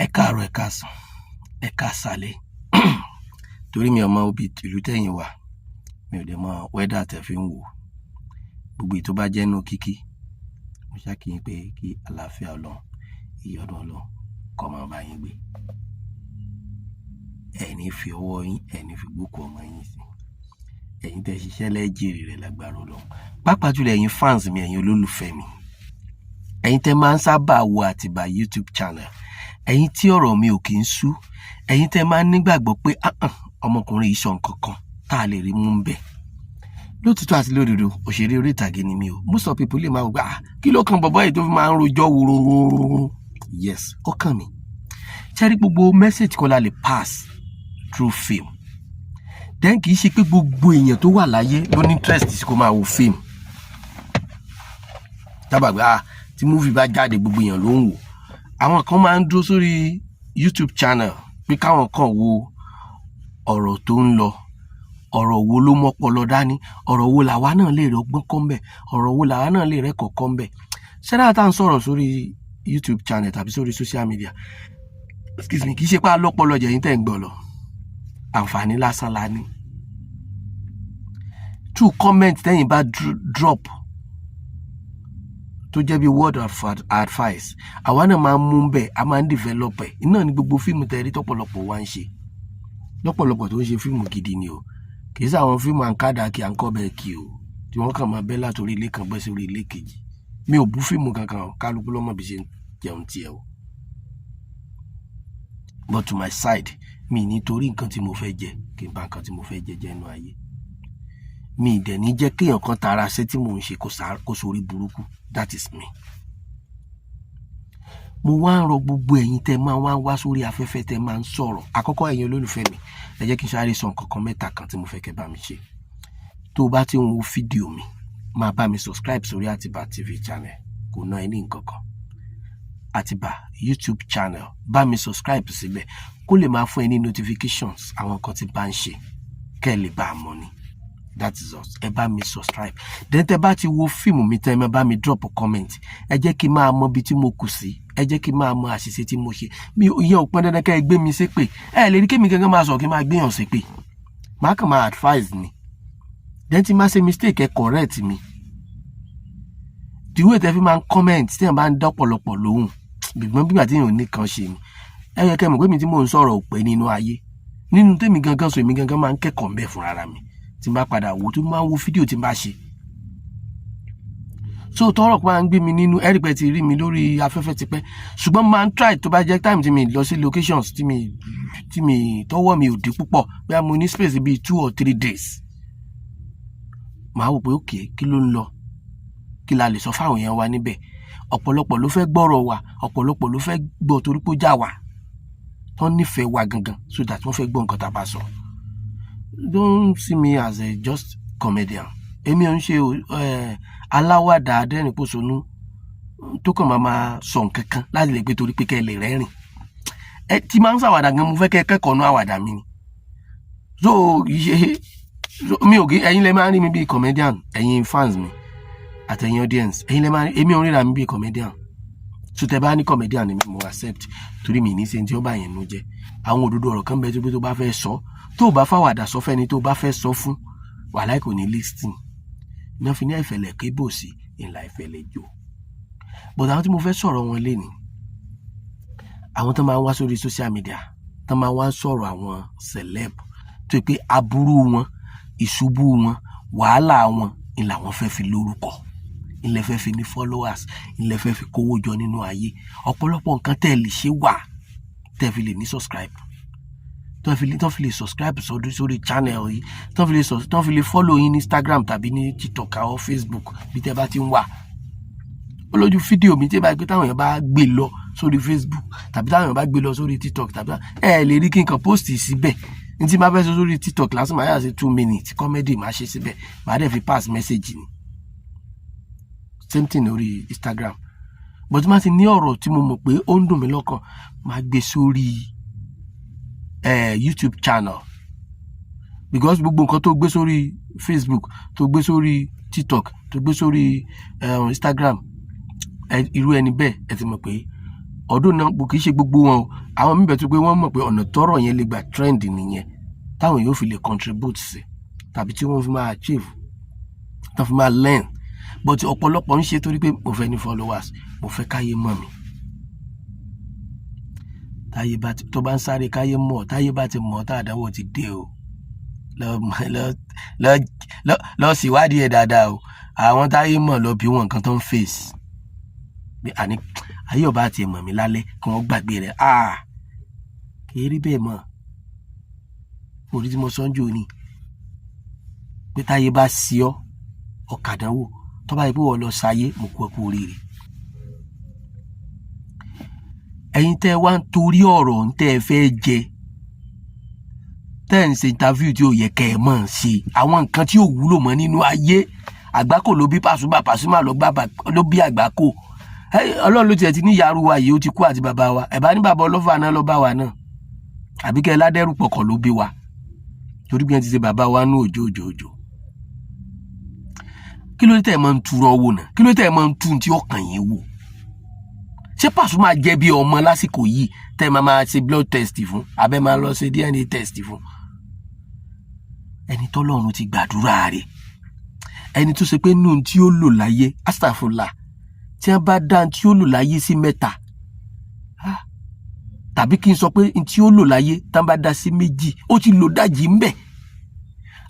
Ẹ káàárọ̀, ẹ káàsán, ẹ káàsálẹ́, torí mi ò mọ ibi ìlú tẹ́yin wà, mi ò dẹ̀ mọ weather tẹ́ fi ń wò. Gbogbo èyí tó bá jẹ́ inú kíkí, mo ṣá kí yín pé kí àlàáfíà Ọlọ́run, ìyọ́nú Ọlọ́run kó máa bá yín gbé. Ẹ ní fi ọwọ́ yín, ẹ ní fi gbókùú ọmọ yín sí. Ẹ̀yin tẹ́ ṣiṣẹ́ lẹ́ jèrè rẹ̀ lágbára Ọlọ́run. Pàápàá jùlọ ẹ̀yin fans mi, ẹ̀yin olólùfẹ́ mi, ẹ̀yin tẹ́ máa ń sábà wo Àtìbà YouTube channel, ẹ̀yin tí ọ̀rọ̀ mi ò kì í sú, ẹ̀yin tẹ́ máa ń nígbàgbọ́ pé ọmọkùnrin yìí sọ nǹkan kan tá a lè rí mú ń bẹ̀. Lótìtọ́ àti lódodo, òṣèré orí ìtàgé ni mí o. Most of people lè máa wò pé, "Ah, kí ló kan bọ̀bọ́ yìí tó fi máa ń rojọ́ wúrúwúrú?" Yes, ó kàn mí. Ṣé rí, gbogbo message kọ́ la lè pass through film. Then kì í ṣe pé gbogbo èèyàn tó wà láyé ló ní interest sí kó máa wo film. Dábàá pé, ah, tí movie bá jáde, gbogbo èèyàn ló ń wò. Àwọn kan máa ń dúró sórí YouTube channel pé káwọn kan wo ọ̀rọ̀ tó ń lọ, ọ̀rọ̀ wo ló mọ́pọlọ dání, ọ̀rọ̀ wo làwa náà lè rí ọgbọ́n kọ́ ńbẹ̀, ọ̀rọ̀ wo làwa náà lè rẹ́kọ̀ọ́ kọ́ ńbẹ̀. Ṣé dáa tá à ń sọ̀rọ̀ sórí YouTube channel tàbí sórí social media, excuse me, kì í ṣe pé alọ́pọlọ jẹ̀yìn tẹ̀ ń gbọ́ lọ. Àǹfààní lásán la ní. Through comment tẹ́yìn bá drop tó jẹ́ bí word of advice, àwa náà máa ń mú bẹ́ẹ̀, a máa ń develop ẹ̀. Iná ní gbogbo fíìmù tẹ́ rí tọ́pọ̀lọpọ̀ wá ń ṣe. Lọ́pọ̀lọpọ̀ tó ń ṣe fíìmù gidi ni o. Kì í ṣàwọn fíìmù àǹkádà kí à ń kọ́ bẹ́ẹ̀ kí o, tí wọ́n kàn máa bẹ́ látòrí ilé kan bẹ́ sórí ilé kejì. Mi ò bú fíìmù kankan o, kálukú ló mọ̀ bí ṣe ń jẹun tiẹ̀ o. But to my side, mi nítorí nǹkan tí mo fẹ́ jẹ kí n bá nǹkan tí mo fẹ́ jẹ jẹ́ inú ayé. Mi ì dẹ̀ ní jẹ́ kéèyàn kan tara ṣẹ́ tí mò ń ṣe kó sórí burúkú. That is me. Mo wá ń rọ gbogbo ẹ̀yin tẹ́ máa wá ń wá sórí afẹ́fẹ́, tẹ́ máa ń sọ̀rọ̀. Àkọ́kọ́, ẹ̀yin olólùfẹ́ mi, ẹ jẹ́ kí n sáré sọ nǹkan kan mẹ́ta kan tí mo fẹ́ kẹ́ bá mi ṣe. Tó o bá ti ń wo fídíò mi, máa bá mi subscribe sórí Àtìbà TV channel. Kò ná ẹ ní nǹkan kan. Àtìbà YouTube channel, bá mi subscribe síbẹ̀ kó lè máa fún ẹ ní notifications àwọn nǹkan tí bá ń ṣe, kẹ́ ẹ lè bá a mọ̀ ni. That is us. Ẹ bá mi subscribe. Then tẹ́ bá ti wo fíìmù mi, tẹ́ ẹ bá mi drop comment. Ẹ jẹ́ kí n máa mọ ibi tí mo kù sí, ẹ jẹ́ kí n máa mọ àṣìṣe tí mo ṣe. Mi ìyẹn ò pọn dandan kẹ́ ẹ gbé mi ṣépè. Ẹ lè rí kémi gangan máa sọ kí n máa gbéyàn ṣépè, màá kàn máa advise ni. Then tí máa ṣe mistake, ẹ correct mi. The way tẹ́ fi máa ń comment, tí ẹ̀ bá ń dá ọ̀pọ̀lọpọ̀ lóhùn gbìgbọ́n bí ìgbà tí èèyàn ò ní kan ṣe ni. Ẹ yẹ kẹ́ mọ̀ pé mi tí mò ń sọ̀rọ̀ ò pé nínú ayé. Nínú tèmi gangan sọ, èmi gangan máa ń kẹ́kọ̀ọ́ ńbẹ̀ fúnra mi tí n bá padà wò, tó máa ń wo fídíò tí n bá ṣe. So tọrọ máa ń gbé mi nínú ẹ̀rí pé ti rí mi lórí afẹ́fẹ́ tipẹ́, ṣùgbọ́n máa ń try tó bá jẹ́ time tí mi lọ sí locations, tí mi tọwọ́ mi ò dé púpọ̀, bóyá mo ní space bíi 2 or 3 days, màá wò pé okay, kí ló ń lọ, kí la lè sọ fáwọn èèyàn wa níbẹ̀? Ọ̀pọ̀lọpọ̀ ló fẹ́ gbọ́rọ̀ wa, ọ̀pọ̀lọpọ̀ ló fẹ́ gbọ́ torí pé ó já wa tán nífẹ̀ẹ́ wa gangan, so that wọ́n fẹ́ gbọ́ nǹkan tá a bá sọ. Don't see me as a just comedian. Èmi ò ń ṣe aláwàdà adẹ́rìnpòṣónú tó kàn máa máa sọ nǹkan kan láti lè pé torí pé kẹ́ ẹ lè rẹ́rìn. Ẹ tí máa ń ṣàwàdà gan, mo fẹ́ kẹ́ ẹ kẹ́kọ̀ọ́ nú àwàdà mi ni. So kì í ṣe mi ò kí ẹ̀yin lẹ máa ń rí mi bíi comedian. Ẹ̀yin fans mi àtẹ̀yin audience, ẹ̀yin lẹ máa ń rí. Èmi ò ń ríra mi bíi comedian. So tẹ bá ní comedian ni mi, mo accept, torí mi ní ṣe tí ó bá yẹn nu jẹ. Àwọn òdodo ọ̀rọ̀ kan bẹ tó pé tó bá fẹ́ sọ, tó o bá fàwàdà sọ fẹ́ni tó o bá fẹ́ sọ fún, wàhálà, kò ní listen. Iná fi ní àìfẹ̀lẹ̀ kébò sí ìlà ìfẹ̀lẹ̀ jò. But àwọn tí mo fẹ́ sọ̀rọ̀ wọn lénìí, àwọn tó máa ń wá sórí social media, tó máa ń wá sọ̀rọ̀ àwọn celeb, tó yẹ pé aburú wọn, ìṣubú wọn, wàhálà wọn ni làwọn fẹ́ fi lórúkọ, ilẹ̀ fẹ́ fi ní followers, ilẹ̀ fẹ́ fi kówó jọ nínú ayé. Ọ̀pọ̀lọpọ̀ nǹkan tẹ́ ẹ lè ṣe wà tẹ́ ẹ fi lè ní subscribe, tó fi lè subscribe sórí channel yìí, tó fi lè follow yín ní Instagram tàbí ní TikTok àwọn Facebook bí tẹ́ bá ti ń wà. Ó lójú fídíò mi tí bá gbé, táwọn èèyàn bá gbé lọ sórí Facebook tàbí táwọn èèyàn bá gbé lọ sórí TikTok, tàbí ẹ lè rí kí n kàn post síbẹ̀. Ní tí n bá fẹ́ sọ sórí TikTok lásán, máa yà sí 2 minutes comedy máa ṣe síbẹ̀, máa dẹ̀ fi pass message ni. Same thing lórí Instagram. But tí máa ti ní ọ̀rọ̀ tí mo mọ̀ pé ó ń dùn mí lọ́kàn, máa gbé sórí YouTube channel, because gbogbo nǹkan tó gbé sórí Facebook, tó gbé sórí TikTok, tó gbé sórí Instagram, irú ẹni bẹ́ẹ̀, ẹ ti mọ̀ pé Ọdún náà kì í ṣe gbogbo wọn o. Àwọn míì bẹ̀ tó pé wọ́n mọ̀ pé ọ̀nà tọ́rọ̀ yẹn lè gbà trend nìyẹn, táwọn yóò fi lè contribute sí, tàbí tí wọ́n fi máa achieve, tó fi máa learn. But ọ̀pọ̀lọpọ̀ ń ṣe torí pé mo fẹ́ ní followers, mo fẹ́ káyé mọ̀ mi. Táyé bá ti tó bá ń sáré káyé mọ̀, táyé bá ti mọ̀, tá àdánwò ti dé o. Lọ lọ lọ lọ lọ síwádìí ẹ̀ dáadáa o. Àwọn táyé mọ̀, lọ bí wọn nǹkan tó ń face. Bí àní ayé ọba àti ẹ̀mọ̀ mi lálẹ́, kí wọ́n gbàgbé rẹ̀, ah, kì í rí bẹ́ẹ̀ mọ́. Orí tí mo sọ ń jò ní pé táyé bá sí ọ, ọ̀kadànwò tó bá yẹ pé wọ́n lọ sáyé, mo kú ẹ kú oríire. Ẹ̀yin tẹ́ ẹ wá ń torí ọ̀rọ̀ ń tẹ́ ẹ fẹ́ jẹ, tẹ́ ẹ ń ṣe interview tí ò yẹ kẹ́ ẹ mọ̀ ṣe, àwọn nǹkan tí ò wúlò mọ́ nínú ayé. Àgbákò ló bí Pasuma, Pasuma ló bí Àgbákò. Ọlọ́run ló tiẹ̀ ti ní ìyàrú wa yìí, ó ti kú, àti bàbá wa. Ẹ̀ bá ní bàbá ọlọ́fà náà ló bá wa náà, àbí kẹ́ ẹ ládẹ́rù pọ̀kọ̀ ló bí wa, torí bí wọ́n ti ṣe bàbá wa nú òjò òjò òjò. Kí ló dé tẹ́ ẹ máa ń turọ̀ wò náà? Kí ló dé tẹ́ ẹ máa ń tú tí ọkàn yín wò? Ṣé Pasuma jẹ́ bí ọmọ lásìkò yìí tẹ́ ẹ máa máa ṣe blood test fún, abẹ́ máa lọ ṣe DNA test fún? Ẹni tọ́lọ́run ti gbàdúrà rẹ̀, ẹni tó ṣe pé nù tí ó lò láyé, astafurla, tí wọ́n bá dá tí ó lò láyé sí mẹ́ta, tàbí kí n sọ pé tí ó lò láyé tí wọ́n bá dá sí méjì, ó ti lò dájì ń bẹ̀.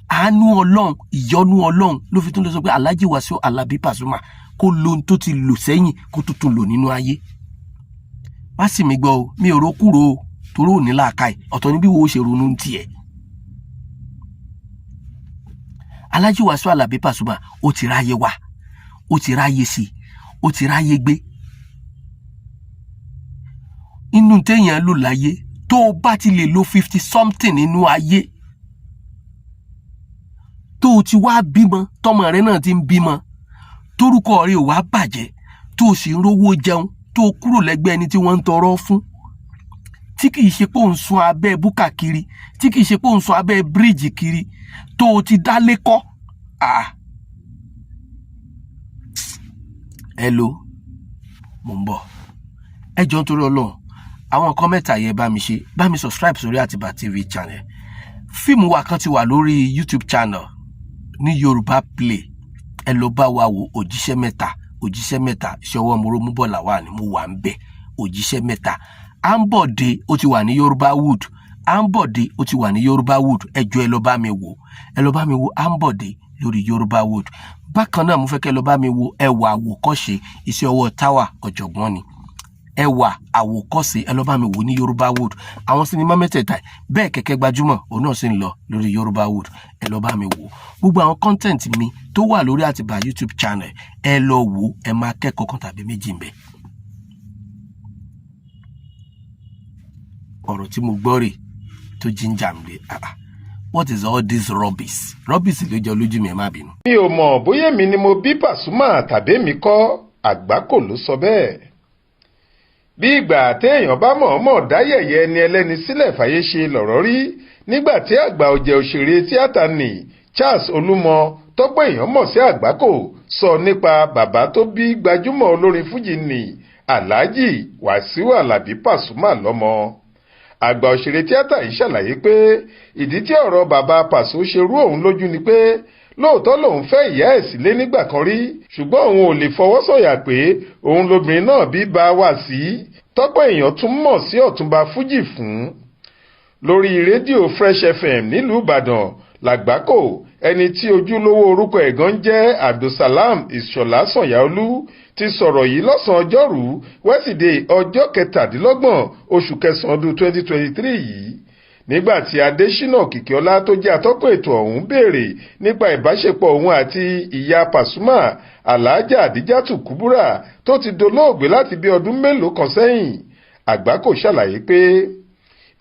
Àánú Ọlọ́run, ìyọ́nú Ọlọ́run ló fi tún lọ sọ pé Alhaji Wasiu Alabi Pasuma kó lo ohun tó ti lò sẹ́yìn, kó tó tún lò nínú ayé. Má sì mí gbọ́ o, mi ò rókúrò o, torí ò ní làákàyè. Ọ̀tọ̀ ní bí wo ṣe ronú tiẹ̀. Alhaji Wasiu Alabi Pasuma, ó ti ráyé wá, ó ti ráyé sí, ó ti ráyé gbé. Inú téèyàn lò láyé, tó o bá ti lè lo 50 something nínú ayé, tó o ti wá bímọ, tọmọ rẹ náà ti ń bímọ, torúkọ rẹ ò wá bàjẹ́, tó o sì ń rówó jẹun, tó o kúrò lẹ́gbẹ́ ẹni tí wọ́n ń tọrọ fún, tí kìí ṣe pé òun sun abẹ́ búkà kiri, tí kìí ṣe pé òun sun abẹ́ bíríìjì kiri, tó o ti dálé kọ́, ah, hello, mo ń bọ̀. Ẹ jọ̀ọ́, nítorí Ọlọ́run, àwọn nǹkan mẹ́ta yẹn, bá mi ṣe. Bá mi subscribe sórí Àtìbà TV channel. Fíìmù wa kan ti wà lórí YouTube channel ní Yorùbá Play, ẹ lọ bá wa wò. Òjíṣẹ́ Mẹ́ta, Òjíṣẹ́ Mẹ́ta, iṣẹ́ ọwọ́ Mọ́rọ́múbọ̀ wà ní mo wà ń bẹ̀. Òjíṣẹ́ Mẹ́ta, Àǹbọ̀dé, ó ti wà ní Yorùbá Wood. Àǹbọ̀dé, ó ti wà ní Yorùbá Wood. Ẹ jọ̀ọ́, ẹ lọ bá mi wò, ẹ lọ bá mi wò Àǹbọ̀dé lórí Yorùbá Wood. Bákan náà, mo fẹ́ kẹ́ lọ bá mi wo Ẹwà Àwòkọ́ṣe, iṣẹ́ ọwọ́ Táwà Ọ̀jọ̀gbọ́n ni. Ẹwà Àwòkọ́ṣe, ẹ lọ bá mi wò ní Yorùbá Wood. Àwọn sinimá mẹ́tẹ̀ẹ̀ta bẹ́ẹ̀, Kẹ̀kẹ́ Gbajúmọ̀, òun náà sì ń lọ lórí Yorùbá Wood, ẹ lọ bá mi wò. Gbogbo àwọn content mi tó wà lórí Àtìbà YouTube channel, ẹ lọ wò, ẹ máa kẹ́kọ̀ọ́ kan tàbí méjì ń bẹ. Ọ̀rọ̀ tí mo gbọ́ rè tó jíjà mi rè. Ah ah, what is all this rubbish? Rubbish ló jọ lójú mi, ẹ má bínú. Mi ò mọ̀ bóyá èmi ni mo bí Pasuma tàbí èmi kọ́, Àgbákò ló sọ bẹ́ẹ̀. Bí ìgbà téèyàn bá mọ̀ọ́mọ̀ dá yẹ̀yẹ́ ẹni ẹlẹ́ni sílẹ̀ fàyè ṣe lọ̀rọ̀ rí nígbà tí àgbà ọ̀jẹ̀ òṣèré tíátà nì Charles Olúmọ, tọ́pọ̀ èèyàn mọ̀ sí Àgbákò, sọ nípa bàbá tó bí gbajúmọ̀ olórin fújì nì Alhaji Wasiu Alabi Pasuma lọ́mọ. Àgbà òṣèré tíátà yìí ṣàlàyé pé ìdí tí ọ̀rọ̀ bàbá Pàṣọ ṣe rú òun lójú ni pé lóòótọ́ lòun fẹ́ ìyá ẹ̀ sílé nígbà kan rí, ṣùgbọ́n òun ò lè fọwọ́ sọ̀yà pé òun lobìnrin náà bí bá wà sí, tọ́pọ̀ èèyàn tún mọ̀ sí Ọ̀túnba Fújì fún. Lórí rédíò Fresh FM nílùú Ìbàdàn làgbákò, ẹni tí ojúlówó orúkọ ẹ̀ gan jẹ́ Abdulsalam Ìṣọ̀lá Sànyàolú, ti sọ̀rọ̀ yìí lọ́sàn-án ọjọ́rùú wẹ́sídẹ̀ẹ́, ọjọ́ 27 oṣù kẹsàn-án ọdún 2023 yìí, nígbà tí Adésínà Kìkíọ́lá tó jẹ́ atọ́kùn ètò ọ̀hún béèrè nípa ìbáṣepọ̀ òun àti ìyá Pasuma, Alhaja Àdíjàtù Kúbúrà, tó ti dolóògbé láti bí ọdún mélòó kan sẹ́yìn. Àgbákò ṣàlàyé pé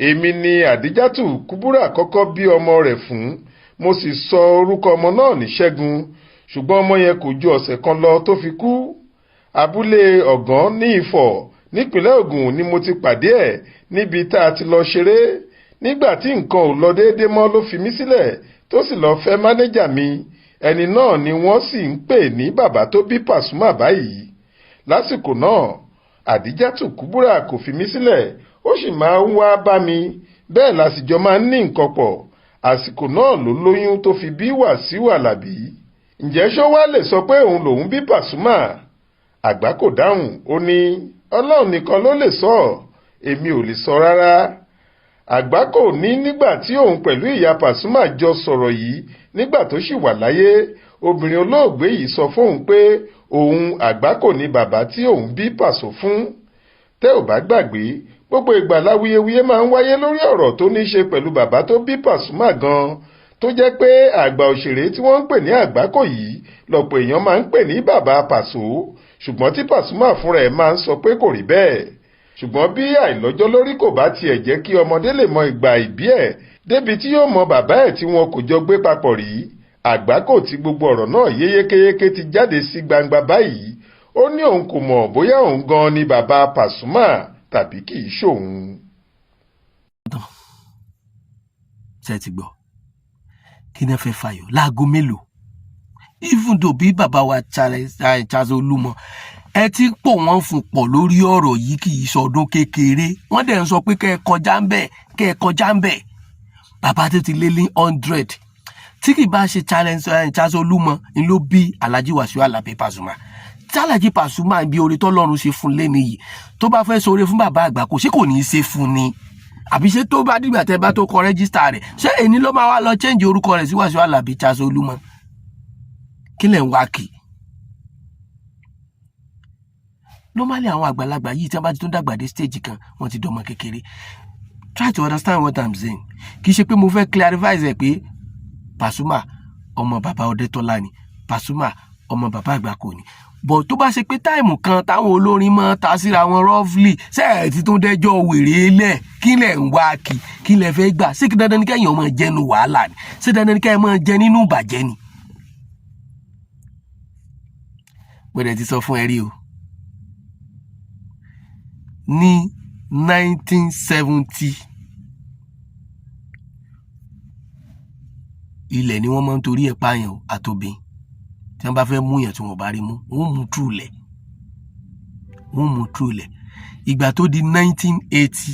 èmi ni Àdíjàtù Kúbúrà kọ́kọ́ bí ọmọ rẹ̀ fún, mo sì sọ orúkọ ọmọ náà ní Ṣẹ́gun, ṣùgbọ́n ọmọ yẹn kò ju ọ̀sẹ̀ kan lọ tó fi kú. Abúlé Ọ̀gán ní Ifọ̀ nípínlẹ̀ Ògùn ni mo ti pàdé ẹ̀ níbi tá a ti lọ ṣeré. Nígbà tí nǹkan ò lọ déédé mọ́ ló fi mí sílẹ̀, tó sì lọ́ọ́ fẹ́ mánéjà mi. Ẹni náà ni wọ́n sì ń pè ní bàbá tó bí Pasuma báyìí. Lásìkò náà Àdíjàtù Kubura kò fi mí sílẹ̀, ó sì máa ń wáá bá mi, bẹ́ẹ̀ la sì jọ máa ń ní nǹkan pọ̀. Àsìkò náà ló lóyún tó fi bí Wàsíù Alábí. Ǹjẹ́ ṣó wàá lè sọ pé òun lòún bí Pasuma? Àgbákò dáhùn, ó ní Ọlọ́run nìkan ló lè sọ ọ́, èmi ò lè sọ rárá. Àgbákò ní nígbà tí òun pẹ̀lú ìyá Pasuma jọ sọ̀rọ̀ yìí nígbà tó ṣì wà láyé, obìnrin olóògbé yìí sọ fóun pé òun Àgbákò ni bàbá tí òun bí Pàsó fún. Tẹ́ ò bá gbàgbé, gbogbo ìgbà láwuyewuye máa ń wáyé lórí ọ̀rọ̀ tó ní í ṣe pẹ̀lú bàbá tó bí Pasuma gan-an, tó jẹ́ pé àgbà òṣèré tí wọ́n ń pè ní Àgbákò yìí lọ̀pọ̀ èèyàn máa ń pè ní bàbá Pàsó, ṣùgbọ́n tí Pasuma fúnra ẹ̀ máa ń sọ pé kò rí bẹ́ẹ̀. Ṣùgbọ́n bí àìlọ́jọ́ lórí kò bá tiẹ̀ jẹ́ kí ọmọdé lè mọ ìgbà ìbí ẹ̀ débi tí yóò mọ bàbá ẹ̀ tí wọn kò jọ gbé papọ̀ rí, Àgbákò tí gbogbo ọ̀rọ̀ náà yé yékéyéké ti jáde sí gbangba báyìí. Ó ní òun kò mọ̀ bóyá òun gan-an ni bàbá Pasuma tàbí kì í ṣòun. Ṣé ti gbọ́? Kí ni ẹ fẹ́ fàyọ láago mélòó? Even though bí bàbá wa Charles Olúmọ ẹ ti ń pò wọ́n fún pọ̀ lórí ọ̀rọ̀ yìí, kì í sọdún kékeré, wọ́n dẹ̀ ń sọ pé kẹ́ ẹ kọjá ń bẹ̀, kẹ́ ẹ kọjá ń bẹ̀. Bàbá tó ti lé ní 100, tí kì bá ṣe Charles Olúmọ ni ló bí Alhaji Wasiu Alabi Pasuma. Tí Alhaji Pasuma bí oore tọ́lọ́run ṣe fún lẹ́nu yìí, tó bá fẹ́ ṣoore fún bàbá Àgbákò, ṣé kò ní í ṣe fún ni? Àbí ṣé tó bá dìgbà tẹ́ bá tó kọ register rẹ̀, ṣé èyí ló máa wá lọ change orúkọ rẹ̀ sí Wasiu Alabi Charles Olúmọ? Kí lẹ̀ ń wá kì? Normally àwọn àgbàlagbà yìí, tí wọ́n bá ti tún dàgbà dé stage kan, wọ́n ti dọmọ kékeré. Try to understand what I'm saying. Kì í ṣe pé mo fẹ́ clarify ẹ̀ pé Pasuma ọmọ bàbá Ọdẹ́tọ́lá ni, Pasuma ọmọ bàbá Àgbákò ni, but tó bá ṣe pé time kan táwọn olórin mọ́ ta síra wọn roughly, ṣe ẹ̀ ti tún dẹ́jọ́ wèrè lẹ̀? Kí lẹ̀ ń wá kí? Kí lẹ̀ fẹ́ gbà? Ṣé kí dandan ni kẹ́yìn ọmọ jẹnu wàhálà ni? Ṣé dandan ni kẹ́yìn ọmọ jẹ nínú ìbàjẹ́ ni? Gbọ́dọ̀ ti sọ fún ẹ rí o, ní 1970, ilẹ̀ ni wọ́n máa ń torí ẹ̀ pààyàn àtòbìn. Tí wọ́n bá fẹ́ mú yàn tí wọ́n bá rí mú, wọ́n mú túlẹ̀, wọ́n mú túlẹ̀. Ìgbà tó di 1980,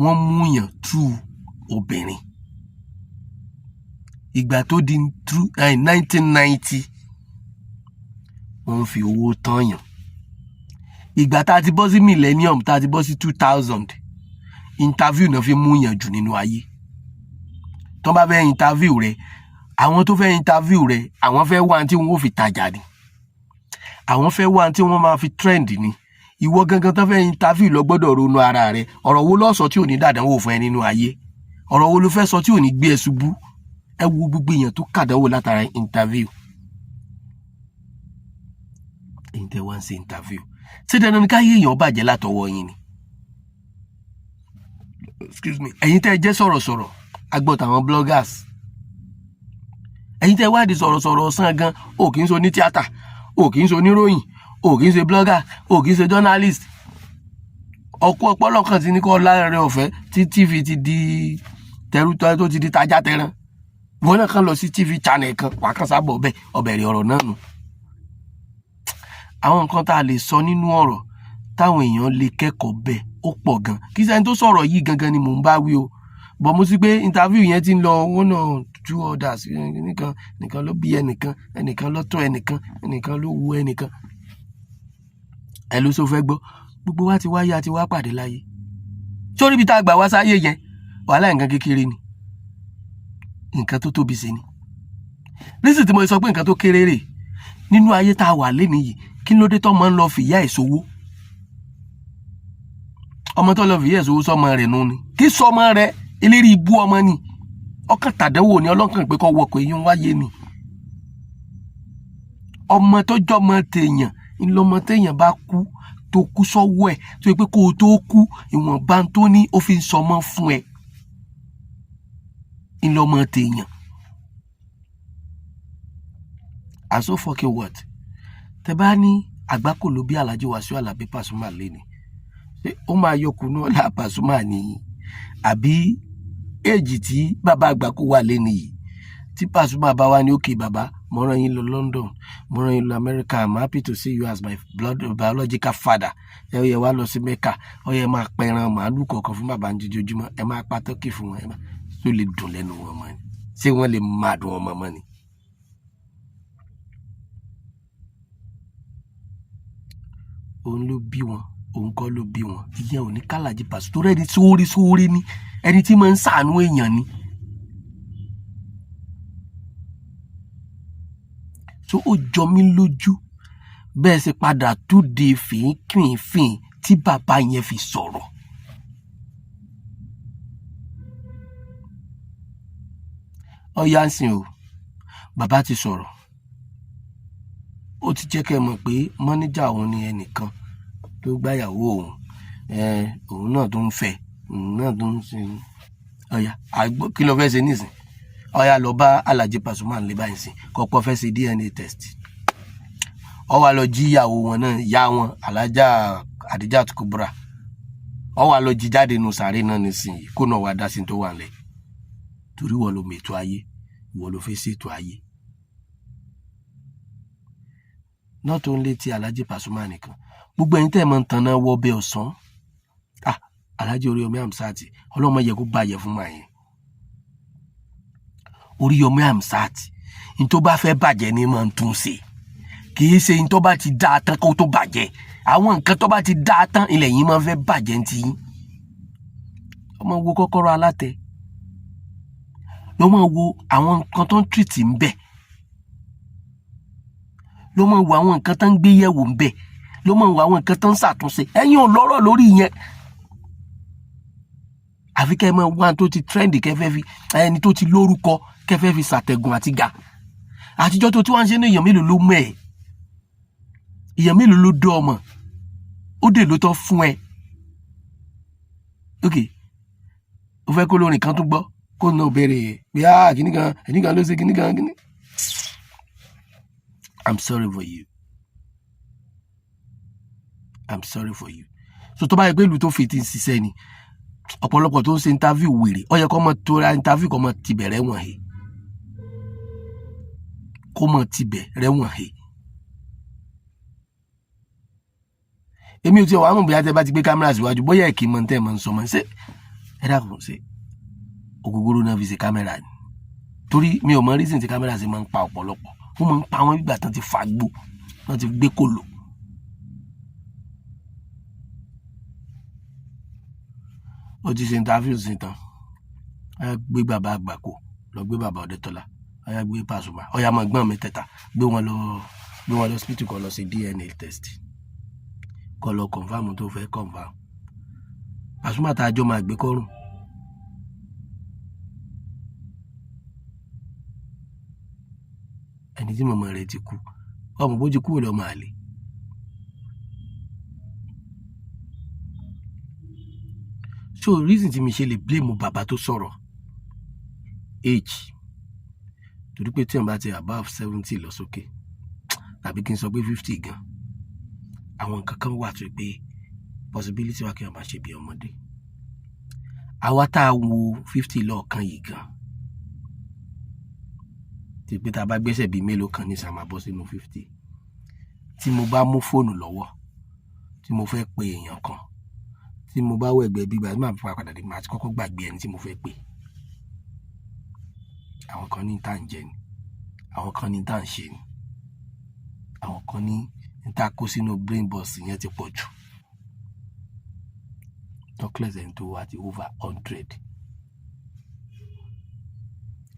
wọ́n mú yàn tú obìnrin. Ìgbà tó di 1990, wọ́n fi owó tán yàn. Ìgbà tá a ti bọ́ sí millennium, tá a ti bọ́ sí 2000, interview náà fi mú yàn jù nínú ayé. Tó bá fẹ́ interview rẹ, àwọn tó fẹ́ interview rẹ, àwọn fẹ́ wá tí wọ́n ó fi tajà ni, àwọn fẹ́ wá tí wọ́n máa fi trend ni. Ìwọ gangan tó fẹ́ interview lọ gbọ́dọ̀ ronú ara rẹ. Ọ̀rọ̀ wo ló sọ tí ò ní dàdánwò fún ẹ nínú ayé? Ọ̀rọ̀ wo ló fẹ́ sọ tí ò ní gbé ẹ ṣubú? Ẹ wo gbogbo èèyàn tó kàdánwò látara interview. Èyí tẹ́ wá ń ṣe interview, ṣé dandan ni káyé èèyàn bàjẹ́ látọwọ́ yín ni? Excuse me. Ẹ̀yin tẹ́ jẹ́ sọ̀rọ̀sọ̀rọ̀, agbọ́ tàwọn bloggers, ẹ̀yin tẹ́ wádìí sọ̀rọ̀sọ̀rọ̀ ọ̀sán gan, o kì í ṣe oní tíátà, o kì í ṣe oníròyìn, o kì í ṣe blogger, o kì í ṣe journalist. Ọkọ ọpọlọ kan ti ní kọ́ láàrin ọ̀fẹ́ tí TV ti di tẹrú tó ti di tajá tẹran, wọn náà kàn lọ sí TV channel kan, wàá kàn sábọ̀ ọbẹ̀ ọbẹ̀rẹ̀ ọ̀rọ̀ náà nù. Àwọn nǹkan tá a lè sọ nínú ọ̀rọ̀ táwọn èèyàn lè kẹ́kọ̀ọ́ bẹ́ẹ̀, ó pọ̀ gan. Kí sẹ́ni tó sọ̀rọ̀ yìí gangan ni mò ń bá wí o, bọ̀ mo sí pé interview yẹn ti ń lọ one or two others. Nìkan nìkan ló bí ẹnìkan, ẹnìkan ló tọ́ ẹnìkan, ẹnìkan ló wu ẹnìkan. Ẹ ló sọ fẹ́ gbọ́, gbogbo wa ti wáyé, àti wá pàdé láyé. Sórí ibi tá a gbà wá sáyé yẹn, wàhálà nǹkan kékeré ni, nǹkan tó tóbi sí ni. Nísìsiyìí tí mo sọ pé nǹkan tó kéré rè nínú ayé tá a wà lénìí yìí, kí ló dé tó máa ń lọ fìyà ẹ̀ sówó? Ọmọ tó lọ fìyà ẹ̀ sówó, sọmọ rẹ̀ nù ni? Kí sọmọ rẹ̀? Eléré ibú ọmọ ni, ọkàn tàdánwò ni ọlọ́kàn pé kọ́ wọkọ̀ èyí ń wáyé ni. Ọmọ tó jọmọ tèèyàn ńlọmọ téèyàn bá kú, tó kú sọ́wọ́ ẹ̀, tó yẹ pé kó o tó kú, ìwọ̀nba tó ní ó fi ń sọmọ fún ẹ ńlọmọ tèèyàn. And so fucking what? Tẹ bá ní Àgbákò ló bí Alhaji Wasiu Alabi Pasuma lé ni, ṣé ó máa yọkùnú ọlá Pasuma ni? Àbí èjì tí bàbá Àgbákò wà lé nìyí, tí Pasuma bá wá ní òkè bàbá Mo rán yín lọ London, mo rán yín lọ America. I'm happy to see you as my blood biological father. Ẹ yẹ wá lọ sí Mecca, ó yẹ máa pẹran màálù kọ̀ọ̀kan fún bàbá jojoojúmọ́, ẹ máa pa turkey fún wọn. Ẹ máa tó lè dùn lẹ́nu wọn mọ́ ni? Ṣé wọ́n lè máa dùn ọmọ mọ́ ni? Òun ló bí wọn, òun kọ́ ló bí wọn. Ìyẹn ò ní k'Alhaji Paso torí ẹni sóore sóore ni, ẹni tí máa ń ṣàánú èèyàn ni. So ó jọ mí lójú bẹ́ẹ̀ ṣe padà túde fìínkìfín tí bàbá yẹn fi sọ̀rọ̀. Ọ̀yá ń sìn o, bàbá ti sọ̀rọ̀, ó ti jẹ́ kẹ́ ẹ mọ̀ pé mọ́níjà òun ni ẹnìkan tó gbáyàwó òun, òun náà tó ń fẹ́, òun náà tó ń ṣe. Ọ̀yá, kí ló fẹ́ ṣe nísìn? Ọ̀yá, lọ bá Alhaji Pasuma nílé báyìí sìn, kọ́kọ́ fẹ́ ṣe DNA test. Ó wá lọ jí ìyàwó wọn náà, ìyá wọn Alhaja Adijat Kubra, ó wá lọ jí jáde nù sàárè náà nísìnyí, kó náà wá dá sí tó wà nílẹ̀. Torí wọ́n ló mètò ayé, ìwọ ló fẹ́ ṣètò ayé. Not only ti Alhaji Pasuma nìkan, gbogbo ẹ̀yin tẹ́ ẹ̀ máa ń tanná wọ ọbẹ̀ ọ̀sán, ah, Alhaji Oríyọmí Hamzat, ọlọ́mọ yẹ kó bàjẹ́ fún màá yẹn. Oríyọmí Hamzat, ní tó bá fẹ́ bàjẹ́ ni máa ń tún ṣe, kì í ṣe ní tó bá ti dáa tán kó tó bàjẹ́. Àwọn nǹkan tó bá ti dáa tán ilẹ̀ yìí máa ń fẹ́ bàjẹ́ ní tiyín. Ọmọ wo kọ́kọ́rọ́ alátẹ ló máa wo àwọn nǹkan tó ń tìrìtì ń bẹ̀, ló máa wo àwọn nǹkan tó ń gbé yẹ̀wò ń bẹ̀, ló máa wo àwọn nǹkan tó ń ṣàtúnṣe. Ẹ̀yin ò lọ́rọ̀ lórí yẹn, àfi kẹ́ ẹ máa wá tó ti trend, kẹ́ fẹ́ fi ẹni tó ti lórúkọ, kẹ́ fẹ́ fi ṣàtẹ̀gùn àti ga. Àtijọ́ tó tí wọ́n ń ṣe ní, èèyàn mélòó ló mọ̀ ẹ́? Èèyàn mélòó ló dọ́ ọmọ ó dè ló tọ́ fún ẹ? Ok, ó fẹ́ kó lórin kan tó gbọ́ kó náà béèrè pé, ah, kìnnì kan, kìnnì kan ló ṣe kìnnì kan kìnnì. I'm sorry for you, I'm sorry for you. So tó bá yẹ pé ìlú tó fi ti ń ṣiṣẹ́ ni, ọ̀pọ̀lọpọ̀ tó ń ṣe interview wèrè, ó yẹ kó mọ tó ra interview, kó mọ tibẹ̀ rẹ́wọ̀n he, kó mọ tibẹ̀ rẹ́wọ̀n he. Èmi ò tiẹ̀ wàá mọ̀ bóyá tẹ́ bá ti gbé kámẹ́rà síwájú, bóyá ẹ̀kí mọ̀ tẹ́ ẹ̀ mọ̀ ń sọ mọ̀. Ṣé ẹ dákun, ṣe ògógóró náà fi ṣe kámẹ́rà ni? Torí mi ò mọ reason tí kámẹ́rà ṣe máa ń pa ọ̀pọ̀lọpọ̀. Wọ́n máa ń pa wọ́n nígbà tán ti fagbó, wọ́n ti gbé kòlò. Ó ti ṣe interview sí tán, ó yá gbé bàbá Àgbàkò lọ, gbé bàbá Ọdẹ́tọ́lá, ó yá gbé Pasuma, ó yá máa gbọ́n mi tẹ̀ta, gbé wọn lọ, gbé wọn lọ hospital, kó lọ ṣe DNA test, kó lọ confirm tó fẹ́ confirm. Pasuma tá a jọ máa gbé kọ́rùn. Ẹni tí màmá rẹ̀ ti kú, ọmọ bó ti kú lọ́mọ àlè. So reason tí mi ṣe lè blame bàbá tó sọ̀rọ̀ age, torí pé tí wọ́n bá ti above 70 lọ sókè, tàbí kí n sọ pé 50 gan, àwọn nǹkan kan wà tó pé possibility wà kí wọ́n máa ṣe bí ọmọdé. Àwa tá a wo 50 lọ́ọ̀kan yìí gan, tí pé tá a bá gbẹ́sẹ̀ bíi mélòó kan ní sàmà bọ́ sínú 50, tí mo bá mú fóònù lọ́wọ́ tí mo fẹ́ pe èèyàn kan, tí mo bá wẹ̀gbẹ́ gbígbà tí màá fi padà dé, màá ti kọ́kọ́ gbàgbé ẹni tí mo fẹ́ pè. Àwọn kan ní tá à ń jẹ ni, àwọn kan ní tá à ń ṣe ni, àwọn kan ní tá a kó sínú brain box yẹn ti pọ̀ jù. Talkless ẹni tó wá ti over 100.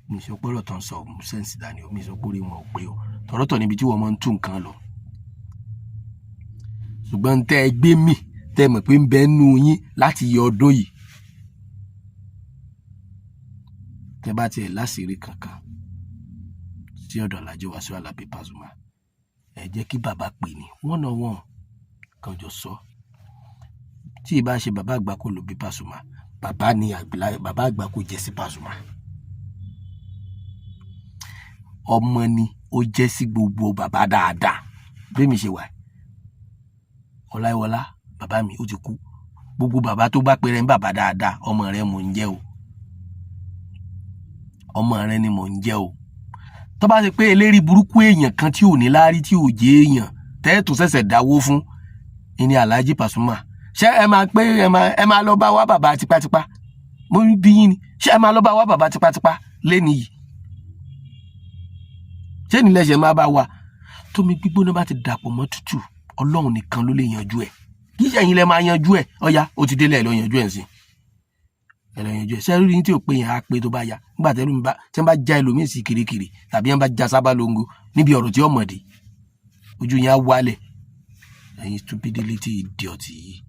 Mi sọ pé ọ̀rọ̀ tó ń sọ mú sense dání o, mi sọ pé orí wọn ò pé o, tọ̀rọ̀tọ̀ níbi tí wọ́n máa ń tú nǹkan lọ. Ṣùgbọ́n tẹ́ ẹ gbé mì, tẹ́ ẹ mọ̀ pé ń bẹ nú yín láti yọ ọdún yìí, tẹ́ bá tiẹ̀ láṣìírí kankan sí ọ̀dọ̀ Alhaji Wasiu Alabi Pasuma, ẹ jẹ́ kí bàbá pè ní one on one kan jọ sọ. Tí ì bá ṣe bàbá Àgbákò ló bí Pasuma, bàbá ni bàbá Àgbákò jẹ́ sí Pasuma, ọmọ ni ó jẹ́ sí gbogbo bàbá dáadáa. Bí mi ṣe wà, Ọláìwọlá bàbá mi ó ti kú, gbogbo bàbá tó bá pèrè ń bàbá dáadáa, ọmọ rẹ mò ń jẹ́ o, ọmọ rẹ ni mò ń jẹ́ o. Tó bá ṣe pé eléri burúkú èèyàn kan tí ò ní láárí, tí ò jẹ́ èèyàn tẹ́ẹ̀tù ṣẹ̀ṣẹ̀ dáwó fún ní Alhaji Pasuma, ṣé ẹ máa pé ẹ máa lọ bá wá bàbá tipátipá? Mo ń bí yín ni, ṣé ẹ máa lọ bá wá bàbá tipátipá lẹ́ni yìí? Ṣé ní lẹ́sẹ̀ máa bá wa? Tómi gbígbóná bá ti dàpọ̀ mọ́ tútù, Ọlọ́run nìkan ló lè yanjú ẹ̀. Kì í ṣe ẹ̀yin lẹ máa yanjú ẹ̀. Ọ̀ya, ó ti délẹ̀, ẹ lọ yanjú ẹ̀ ń sìn, ẹ lọ yanjú ẹ̀. Ṣé rí ní tí ò pé yẹn á pé tó bá ya nígbà tẹ́lú mi bá tí wọ́n bá já ẹlòmíì sí kirikiri, tàbí wọ́n bá já sábà longo níbi ọ̀rọ̀ tí ọmọdé, ojú yẹn á wálẹ̀. Ẹ̀yin stupidity idiot yìí.